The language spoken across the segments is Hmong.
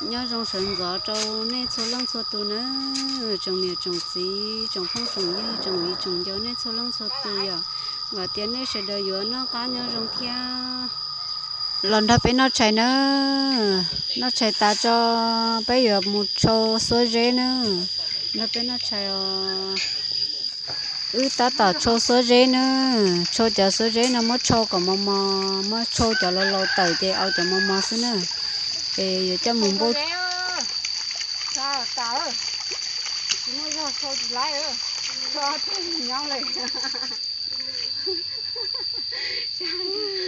Nyob zoo sawv ntxov rau nej txhua leej txhua tus nawb, tsoom niam tsoom txiv, tsoom phooj tsoom ywg, tsoom viv tsoom ncaus nej txhua leej txhua tus yom. Vam tias nej sawv daws yuav noj qab nyob zoo thiab. Los nrog peb noj tshais nawb, noj tshais tas tso peb yuav mus tshau xuab zeb nawb, nrog peb noj tshais os. Wb tab tom tshau xuab zeb nawb, tshau cov xuab zeb no muab tshau kom mos mos, muab tshau cov laus laus tawm ces au cov mos mos xwb nawb. Es yuav coj mus npauj.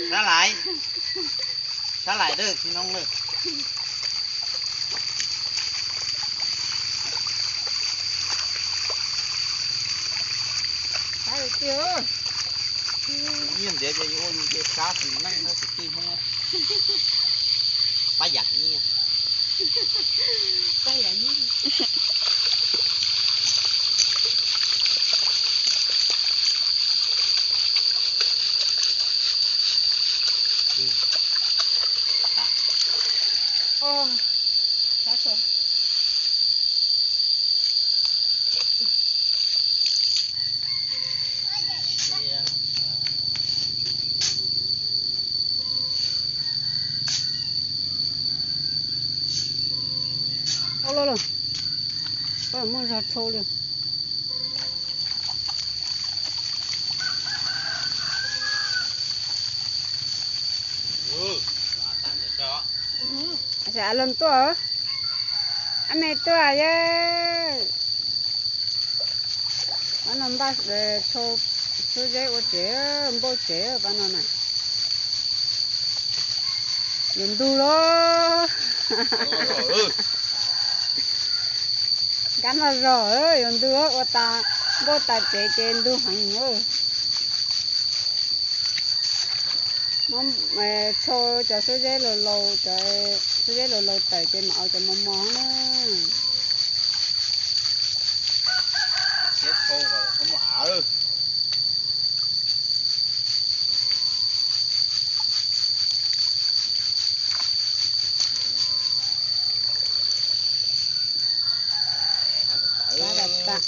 Sab lais, sab lais dawb tsis noo lawm. Nyiaj ntiav ces yuav ua yus ces sab tsis neej na kwv tij Hmoob. Pab yam nyiaj. Los los, muaj zog tshau li. Los tuaj, ab me tuaj yawg. Pab no npaj tshau xuab zeb ua tsev, npauj tsev pab no na. Yuav ntug lawm. Nkab noj zog, yuav ntug, ua tas, npauj tas tsev ces ntug heev. Tshau cov xuab zeb laus laus, cov xuab zeb laus laus tawm ces mam au cov mos mos na. Sab tas tas.